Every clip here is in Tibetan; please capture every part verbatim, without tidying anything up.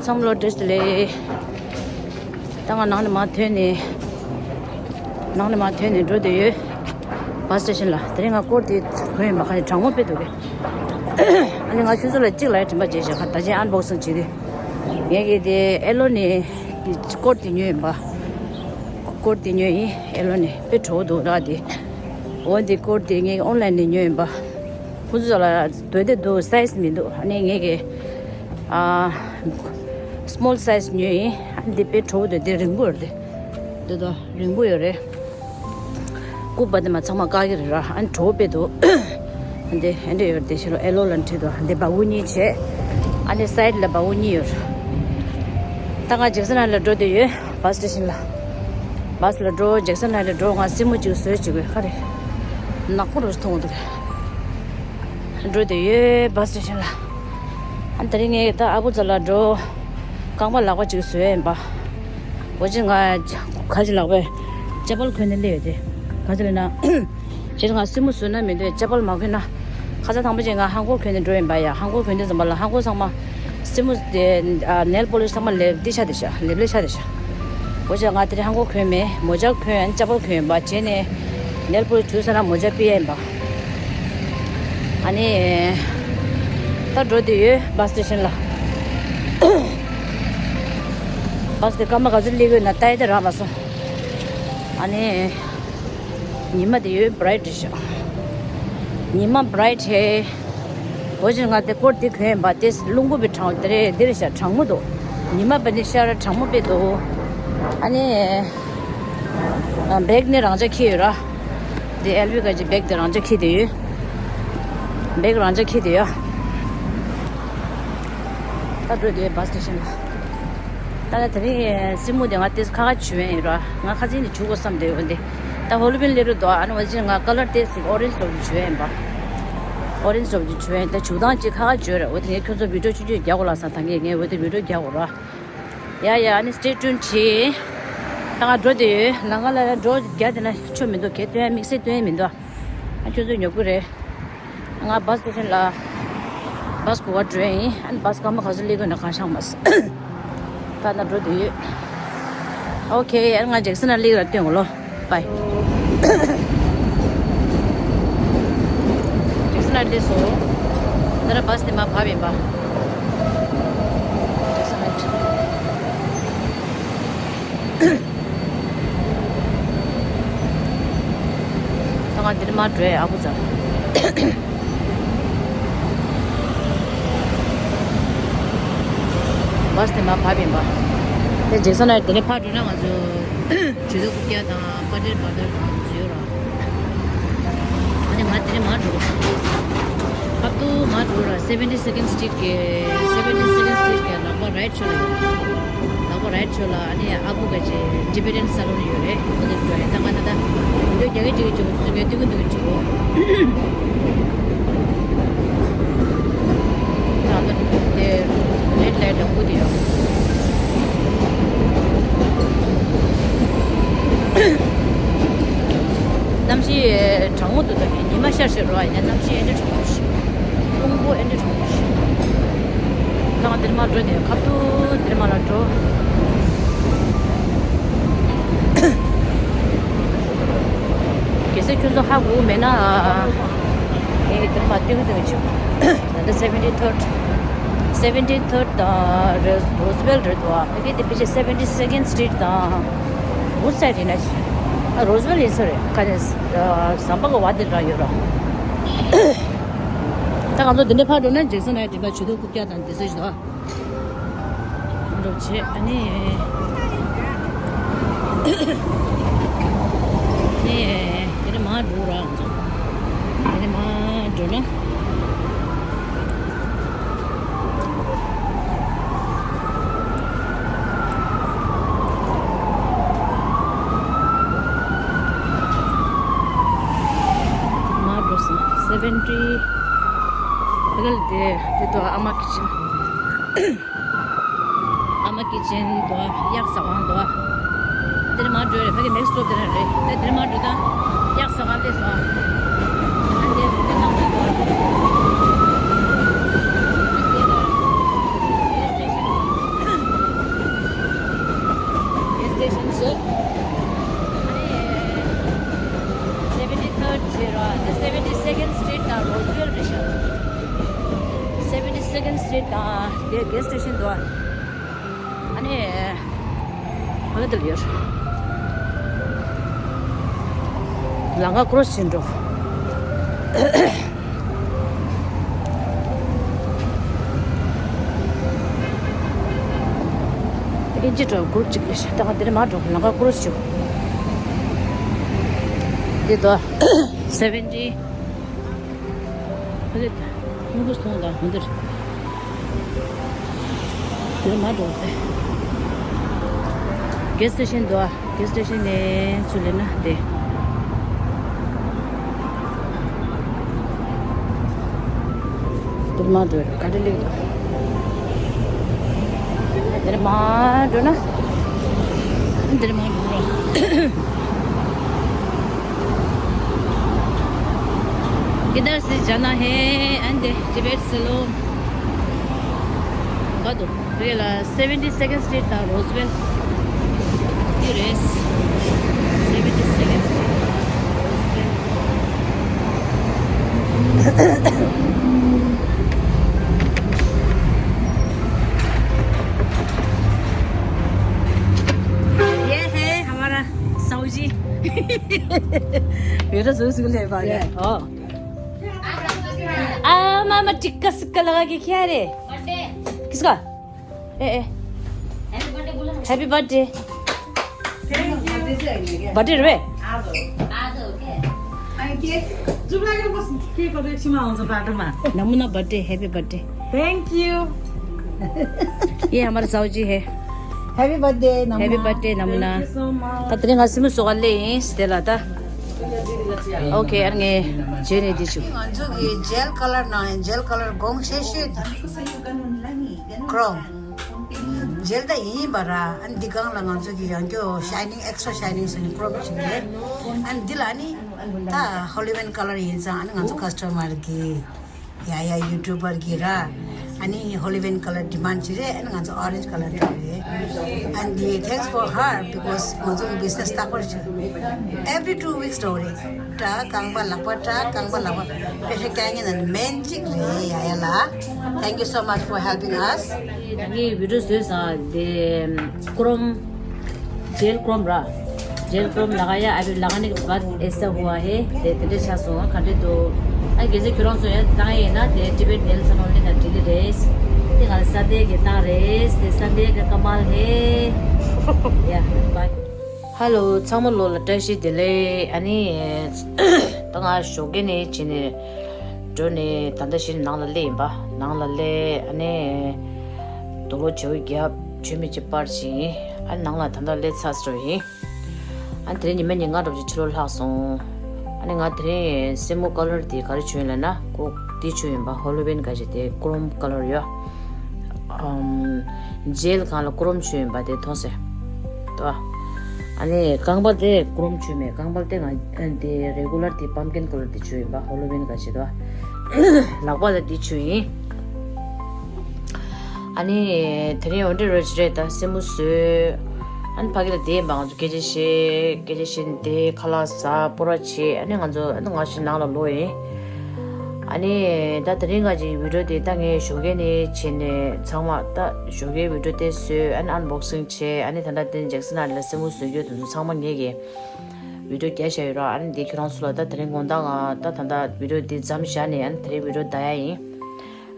ཚང་མ་ལོ་བཀྲ་ཤིས་བདེ་ལེགས། ད་ང་ནང་ནས་མར་ཐོན་ནས། ནང་ནས་མར་ཐོན་ནས་འགྲོ་བསྡད་ཡོད། བཱས་སི་ཊེ་ཤན་ལ། དེ་རིང་ང་སྐོར་དེ་གོན་ཡིན་པ། ཁ་ཤས་གྲང་མོ་དཔེ་འདུག་གས། ཨ་ནི་ང་ཁྱོད་ཚོ་ལ་གཅིག་ལ་ཡ་དྲན་པ་བརྗེད་བཞག་ད་ཅི་ཨན་བོག་སིང་བྱེད་དུས། ངས་ཀྱི་དེ་ཨེ་ལོ་ནས་སྐོར་དེ་ཉོས་ཡིན་པ། སྐོར་དེ་ཉོས་ཡིན། ཨེ་ལོ་ནས་དཔེ་བྲོ་བོ་འདུག་ར་དེ། འོ་དེ་སྐོར་དེ་ངས་ཨོན་ལན་ནས་ཉོས་ཡིན་པ། ཁོང་ཚོ་ལ་དོན་དེ་འདུག་སའི་ཛི་མི་འདུག་ཨ་ནི་ངས་ཀྱི་ཨ། སི་མོལ་སའི་ཛི་ཉོས་ཡིན། ཨ་ནི་དེ་དཔེ་བྲོ་བོ་འདུག་དེ་རིང་པོ་ཡོད་རེད། འདི་དོ་རིང་པོ་ཡོད་རེད། སྐུད་པ་དེ་མ་ཚང་མ་བཀག་གི་རེད་ར། ཨ་ནི་བྲོ་བོ་དཔེ་འདུག་འདི་ཨེ་འདྲ་ཡོད་རེད། དེ་ཕྱི་ལོགས་ཨེ་ལོ་ལ་འཁྲིད་དོ། འདི་བ་འུ་གཉིས་བྱས། ཨ་ནི་སའི་ཌི་ལ་བ་འུ་གཉིས་ཡོད་རེད། ད་ང་ཇེག་སན་ཧའེཊ་ལ་འགྲོ་བསྡད་ཡོད། བཱས་སི་ཊེ་ཤན་ལ། བཱས་ལ་འགྲོ། ཇེག་སན་ཧའེཊ་ལ་འགྲོ། ང་སེན་མོ་གཅིག་བཟོས་བྱེད་དགོས། ག་རེ། ནག་པོ་རུ་མཐོང་འདུག་འགྲོ་བསྡད་ཡོད་བཱས་སི་ཊེ་ཤན་ལ། ཨ་ནི་དེ་རིང་ངས་ད་ཨ་བུ་ཚ་ལ་འགྲོ། རྐང་པ་ལག་པ་གཅིག་བཟོས་ཡིན་པ། འོ་ཅི་ང་ཁ་ཅིག་ལག་པས་ཅ་པལ་གོན་ནས་སླེབས་ཡོད་དེ། ག་ཅི་ལབ་ན། སྤྱིར་ང་སེན་མོ་བཟོས་ན་མི་འདོད། ཅ་པལ་མ་གོན་ན། ཁ་སང་དང་པོ་ཅིག་ང་ཧང་གོ་གོན་ནས་འགྲོ་ཡིན་པ་ཡ། ཧང་གོ་གོན་དུས་ཙམ་པ་ལ་ཧང་གོ་ཚང་མ་སེན་མོ་དེ་ནེལ་པོ་ལིཤ་ཚང་མ་ལེབ་ཏི་ཤ་དེ་ཤ་ལེབ་ལེ་ཤ་དེ་ཤ། འོ་ཅི་ང་དེ་རིང་ཧང་གོ་གོན་མེད། མོ་ཇ་གོན། ཅ་པལ་གོན་ཡིན་པ། བྱས་ནས་ནེལ་པོ་ལིཤ་དུས་ས་ན་མོ་ཇ་ཕུད་ཡ་ཡིན་པ། ཨ་ནི་ད་འགྲོ་བསྡད་ཡོད་བཱས་སི་ཊེ་ཤན་ལ། བཱས་དེ་སྐར་མ་ག་ཚོད་སླེབས་ཡོད་ན་ལྟ་ཡ་དེ་རག་མ་སོང་། ཨ་ནི། ཉི་མ་དེ་ཡོད་བྷ་རའིཊ་རེད་ཤག་ཉི་མ་བྷ་རའིཊ་རེད། འོ་ཅི་ང་དེ་སྐོར་དེ་གོན་ཡིན་པ། དེ་རླུང་བུ་དཔེ་གྲང་དེ་རེད། འདི་རེད་ཤག་གྲང་མོ་འདུག་ཉི་མ་བ་ནི་ཤར་གྲང་མོ་དཔེ་འདུག་ཨ་ནི། ཨ། བེག་ནི་རང་འཇགས་འཁྱེར་ཡོད་ར། དེ་ཨེལ་བི་ག་ཅི་བེག་དེ་རང་འཇགས་འཁྱེར་དེ་ཡོད། བེག་རང་འཇགས་འཁྱེར་དེ་ཡོད། ད་འགྲོ་དེ་བཱས་སི་ཊེ་ཤན་ལ། ད་ལྟ་དེ་རིང་སེན་མོ་དེ་ང་དེ་ཁ་ཁ་བྱུག་ཡིན་ར། ང་ཁ་སང་ནས་བྱུག་དགོས་བསམ་དེ་འོན་ཏེ། ད་ཧོ་ལི་བིན་སླེབས་རེད་དོ། ཨ་ནི་འོ་ཅི་ང་ཀ་ལར་དེ་ཟིག་ཨོ་རེན་ཇི་འདྲ་བོ་བྱུག་ཡིན་པ། ཨོ་རེན་ཇི་འདྲ་བོ་བྱུག་ཡིན། ད་བྱུག་སྟངས་ཅིག་ཁ་ཁ་བྱུག་ར། འོ་དེ་ངས་ཁྱོད་ཚོ་བི་ཌིའོ་ཆུང་ཆུང་རྒྱག་དགོས་ལ་ས་ད་ངས་ངས་འོ་དེ་བི་ཌིའོ་རྒྱག་དགོས་ར། ཡ་ཡ། ཨ་ནི་སི་ཊེ་ཊུན་བྱེད། ད་ང་འགྲོ་བསྡད་ཡོད། ལམ་ཁ་ལ་འགྲོ་རྒྱག་བསྡད་ན་ཆོ་མི་འདུག་གས་སྟོན་ཡ་དམིགས་བསལ་སྟོན་ཡ་མི་འདུག་ཨ་ཁྱོད་ཚོ་ཉོབ་གི་རེད། ང་བཱས་སི་ཊེ་ཤན་ལ་བཱས་གོ་ག་འགྲོ་ཡིན། ཨ་ནི་བཱས་སྐར་མ་ག་ཚོད་སླེབས་ཀྱི་ཡོད་ན་གང་ཤང་མ་སོང་། ད་ན་འགྲོ་བསྡད་ཡོད། ཨོ་ཁེ། ཨ་ནི་ང་ཇེག་སན་ལ་སླེབས་ར་སྟོན་གོ་ལོ། པའི། ཇེག་སན་ལ་སླེབས་སོང་། ད་ལྟ་བཱས་དེ་མར་བབས་ཡིན་པ། ཇེག་སན་ལ། ད་ང་འདིར་མར་འགྲོ་ཡ། ཨ་ཁུ་ཚ། བཱས་དེ་མར་བབས་ཡིན་པ། དེ་ཇེག་སན་ལ་དེ་ནས་ཕར་འགྲོ་ན་ང་ཚོ་ཇུ་དོ་ཀུ་ཀྱ་དང་པ་ཏེར་བ་ཏར་དང་ཚོ་ཡོད་ར། ཨ་ནི་ང་དེ་ནས་མར་འགྲོ། ཁ་ཐུག་མར་འགྲོ་ར། སེ་བེན་ཊི་སེ་ཀེན་སི་ཊི་རིཊ་གི། སེ་བེན་ཊི་སེ་ཀེན་སི་ཊི་རིཊ་གི་ལག་པ་རའིཊ་ཕྱོགས་ལ་ཡོད། ལག་པ་རའིཊ་ཕྱོགས་ལ་ཨ་ནི་ཨ་ཁུ་ག་ཅེ་ཊི་བེ་ཊན་སཱ་ལོན་ཡོད་རེད། འོ་དེ་འགྲོ་ཡ། ད་ང་ད་ལྟ་བི་ཌིའོ་རྒྱག་གི་བྱེད་ཀྱི་བྱེད་ཀྱི་ཚུར་ངས་སྟོན་གྱི་འདུག་གི་བྱེད་གོ། ད་ལྟ་དེ་རེཌ་ལའིཊ་ལ་སྒུག་བསྡད་ཡོད། གནམ་གཤིས་གྲང་མོ་འདུག་ད་ཉི་མ་ཤར་ཤར་རོ། ཡིན་ན་གནམ་གཤིས་ཨེ་འདྲ་གྲང་མོ་ཞིག་རླུང་བུ་ཨེ་འདྲ་གྲང་མོ་ཞིག་ད་ང་འདིར་མར་འགྲོ་དེ། ཁ་ཐུག་འདིར་མར་ལ་འགྲོ། གལ་སྲིད་ཁྱོད་ཚོ་ཧ་གོ་མེད་ན། ངས་འདིར་མར་སྟོན་གྱི་འདུག་ཅིག་ད་ལྟ་སེ་བེན་ཊི་ཐར་ཌི། སེ་བེན་ཊི་ཐར་ཌི་དང་རོ་སི་ཝེལ་རེད་འདུག་ཨ་ཕ་གི་དེ་ཕལ་ཆེར་སེ་བེན་ཊི་སེ་ཀེན་སི་ཊི་རིཊ་དང་། བུ་སའིཌ་ཡིན་ན། ཨ་རོ་སི་ཝེལ་ཡིན་ས་རེད། ཁ་ནས་ཟམ་པ་གི་བར་དེར་རང་ཡོད་ར། ད་ང་ཚོ་འདི་འདྲ་ཕར་འགྲོ་ན་ཇེག་སན་ལ་དྲན་པ་ཇུ་དོ་ཀུ་ཀྱ་དང་འདི་ཚོ་ཞིག་འདུག་འགྲོ་བྱེད། ཨ་ནི། ནི། དེ་ནས་མར་འགྲོ་ར་ང་ཚོ། དེ་ནས་མར་འགྲོ་ན། མར་འགྲོ་སོང་། སེ་བེན་ཊི། ཕ་གི་ལ་དེ་དེ་དོ་ཨ་མ་ཀི་ཆེན། ཨ་མ་ཀི་ཆེན་དོ། གཡག་ཟ་ཁང་དོ། དེ་ནས་མར་འགྲོ་རེད། ཕ་གི་ནེག་སི་ཊི་སི་ཊོབ་དེ་ནས་རེད། དེ་དེ་ནས་མར་འགྲོ་ད་གཡག་ཟ་ཁང་སླེབས་སོང་། ཨ་འདི་དེ་ནང་ཞིག་དོ། ཨ་འདི་ད་རེད་སི་ཊེ་ཤན། seventy third Street དང་Roseville རེད་ཤག seventy second Street དང་དེ་gas station འདུག་ཨ་ནི། ཨ་ནི་དེ་ལ་ཡོད། ལམ་ཁ་cross བྱེད་འགྲོ། དེ་གིན་ཅི་འགྲོ་group གཅིག་ལས་ཤ་ད་ག་དེར་མ་འགྲོ་ལམ་ཁ་cross བྱེད། འདི་དོ། seventy ཨ་ལེ། སྨྱུ་གུ་སྟོང་དང་ཧོན་དེར། དེར་མ་འགྲོ་སྟེ། gas station འདུག gas station ནས་ཚུར་ལེན་ན་དེ། དེར་མ་འགྲོ་ག་འདྲ་ལེགས་འདུག་དེར་མ་འགྲོ་ན། དེར་མ་འགྲོ་ར། किधर से जाना है? And Tibet Salon। कदो? Real seventy second Street དང་Roseville དེ་རེད། seventy second Street དང་Roseville ये है हमारा साहू जी। मेरा जोर से ले पा गया। ओ। आ, मामा, टिक्का सिक्का लगा के क्या रे? किसका? ए, ए। Happy birthday। Birthday रे। नमूना birthday, happy birthday। Thank you। ये हमारा साहू जी है। Happy birthday नमूना। Happy birthday नमूना। ད་དེ་རིང་ང་སེམས་སོ་ག་ལེ་ཡིན་སྟེ་ལ་ད། Okay ཨ་ངས་རྗེས་ནས་འདི་བྱུང་། ང་ཚོ་གི་gel colour ནང་gel colour དགོངས་ཤེས་ཤོས་དང་chrome gel ད་ཡིན་པ་ར། ཨ་ནི་འདི་སྒང་ལ་ང་ཚོ་གི་ཡང་སྐྱོ་shining extra shining ཟེར་ནས་chrome བྱིན་རེད། ཨ་ནི་འདི་ལ་ནི་ད་Halloween colour ཡིན་ཙང་ཨ་ནི་ང་ཚོ་customer གི་ཡ་ཡ་YouTuber གི་ར། ཨ་ནི་Halloween colour demand བྱེད་རེད། ཨ་ནི་ང་ཚོ་orange colour རེད། And the thanks for her because ང་ཚོ་གི་business སྟག་པར་བྱེད། Every two weeks འགྲོ་རེད། ཏྲ་རྐང་པ་ལག་པ་ཏྲ་རྐང་པ་ལག་པ་པེ་ཧེ་ཀྱ་ཉེ་ན་main གཅིག་རེད་ཡ་ཡ་ལ། Thank you so much for helping us. ད་ངའི་video བཟོས་ཙང་དེ་chrome gel chrome ར། gel chrome लगा या अभी लगाने के बाद ऐसा हुआ है དེ་དེ་འདྲ་ཆགས་སོང་། ག་འདྲ་འདུག་ཨ་གལ་སྲིད་ཁྱོད་རང་ཚོ་ཡང་བཏང་ཡིན་ན་དེ་Tibet Nail Salon ལ་ན་འགྲིག་གི་རེད། དེ་ང་ལ་ས་དེ་གི་བཏང་རེད། དེ་ས་དེ་གི་ཀ་མལ་ཧེ། Yeah bye། Hello ཚང་མ་ལོ་ལ་བཀྲ་ཤིས་བདེ་ལེགས། ཨ་ནི་ད་ང་ཞོགས་ཀས་ནས་བྱས་ནས་འགྲོ་ནས་ད་ལྟ་ཕྱིར་ནང་ལ་སླེབས་ཡིན་པ། ནང་ལ་སླེབས། ཨ་ནི་དུག་ལོག་བྱེའུ་རྒྱབ་ཆུ་མིག་ཅིག་པར་ཕྱིན། ཨ་ནི་ནང་ལ་ད་ལྟ་སླེབས་ཚར་ཡིན། ཨ་ནི་དེ་རིང་ཉི་མ་ཉིན་ལྔ་འགྲོ་ཅིག་ཕྱི་ལོགས་ལྷག་སོང་། ཨ་ནི་ང་དེ་རིང་སེན་མོ་colour དེ་ག་རེ་བྱུང་ཡིན་ལབ་ན་ཀོ་དེ་བྱུང་ཡིན་པ། Halloween ག་ཞིག་དེ་chrome colour ཡོད། ཨམ། gel སྒང་ལ་chrome བྱུང་ཡིན་པ་དེ་མཐོང་སོང་། ལྟོས། ཨ་ནི་རྐང་པ་དེ་chrome བྱུང་མེད། རྐང་པ་དེ་ང་དེ་regular དེ་pumpkin colour དེ་བྱུང་ཡིན་པ། Halloween ག་ཞིག་ལྟོས། ལག་པ་ལ་དེ་བྱུང་ཡིན། ཨ་ནི་དེ་རིང་འོ་འདྲ་རོལ་ཅི་རེད། ད་སེན་མོ་བཟོས། ཨ་ནི་ཕ་གི་ལ་བསྡད་ཡིན་པ། ང་ཚོ་སྐད་ཆ་བཤད། སྐད་ཆ་བཤད་ནས་བསྡད། ཁ་ལག་ཟ། སྤོ་ར་བྱས། ཨ་ནི་ང་ཚོ་ཨ་ནི་ང་ཞིག་ནང་ལ་ལོག་ཡིན། ཨ་ནི་ད་དེ་རིང་ང་ཅིག་video དེ་ད་ངས་ཞོགས་ཀས་ནས་བྱས་ནས་ཚང་མ་ད་ཞོགས་ཀའི་video དེ་བཟོས། ཨ་ནི་unboxing བྱས། ཨ་ནི་ད་ལྟ་དེ་ཇེག་སན་ཨ་ལ་སེན་མོ་བཟོས་རྒྱུ་དེ་ཚོ་ཚང་མ་ངས་ཀྱིས་video བརྒྱབ་བཞག་ཡོད་ར། ཨ་ནི་དེ་ཁྱོད་རང་ཚོ་ལ་ད་དེ་རིང་དགོང་དག་ང་ད་ད་ལྟ་video དེ་མཚམས་བཞག་ནས་ཨ་ནི་དེ་རིང་video བལྟ་ཡ་ཡིན།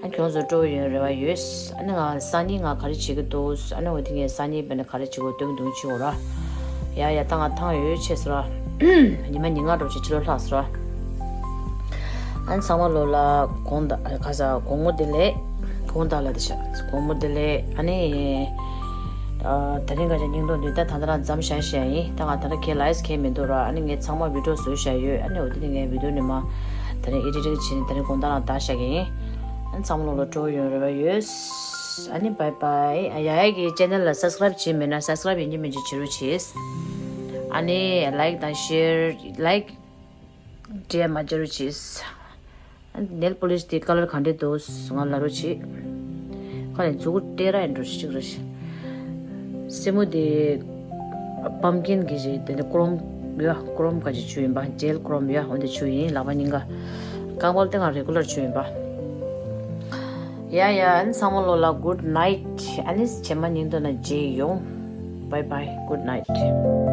ཨ་ཁྱོད་ཚོ་སྤྲོ་པོ་ཡོང་རེ་བ་ཡོད། ཨ་ནི་ང་སང་ཉིན་ང་ག་རེ་བྱེད་ཀྱི་འདུག་ཨ་ནི་འོ་དེ་ངས་སང་ཉིན་བས་ན་ག་རེ་བྱེད་དགོས་སྟོན་གྱི་འདུག་བྱེད་དགོས་ར། ཡ་ཡ་ད་ང་ཐང་ཡོད་ཆེ་ཟེར་བ། ཉི་མ་ཉིན་ལྔ་འགྲོ་ཆེ་ཕྱི་ལོགས་ལྷག་ཟེར་བ། ཨ་ནི་ཚང་མ་ལོ་ལ་དགོང་དག་ཁ་ས་དགོང་མོ་བདེ་ལེགས། དགོང་དག་ལ་དེ་ཤ་དགོང་མོ་བདེ་ལེགས། ཨ་ནི་ད་རིང་ག་ཅིག་སྙིང་སྟོབས་འདུག་ད་ད་ལྟ་རང་མཚམས་བཞག་བཞག་ཡིན། ད་ང་ད་ལྟ་ཁྱེད་ལ་ཨེས་ཁེ་མི་འདུག་ར། ཨ་ནི་ངས་ཚང་མ་video བཟོས་བཞག་ཡོད། ཨ་ནི་འོ་དེ་ནི་ངས་video ནི་མ་ད་རིང་editing བྱས་ནས་ད་རིང་དགོང་དག་རང་བལྟ་བཞག་གི་ཡིན། ཨ་ནི་ཚང་མ་ལོ་ལ་སྤྲོ་པོ་ཡོང་རེ་བ་ཡོད། ཨ་ནི་bye bye། ཡ་ཡ་གི་channel ལ་subscribe བྱས་མེད་ན་subscribe ཡིན་གཅིག་མིན་གཅིག་བྱེད་རོགས་བྱེད། ཨ་ནི་like དང་share like འདྲེས་མ་བྱེད་རོགས་བྱེད། ཨ་ནི་nail polish དེ་colour ག་འདྲས་འདུག་ང་ལབ་རོགས་བྱེད། ཁ་ནས་མཛུ་གུ་སྟེར་ར་ཡིན་འགྲོ་ཞིག་རེད། སེན་མོ་དེ་ pumpkin གི་རེད། དེ་ནས་ཀོ་རོམ་ཡ། ཀོ་རོམ་ག་ཅིག་ཆུ་ཡིན་པ། ཇེལ་ཀོ་རོམ་ཡ། འོ་འདི་ཆུ་ཡིན། ལག་པ་གཉིས་ཀ། རྐང་པ་ལ་དེ་ང་རེ་གུ་ལར་ཆུ་ཡིན་པ། ཡ་ཡ། ཨ་ནི་ཚང་མ་ལོ་ལ་good night། ཨ་ནི་རྗེས་མ་ཉིན་དུ་ན་མཇལ་ཡོང་། Bye bye, good night།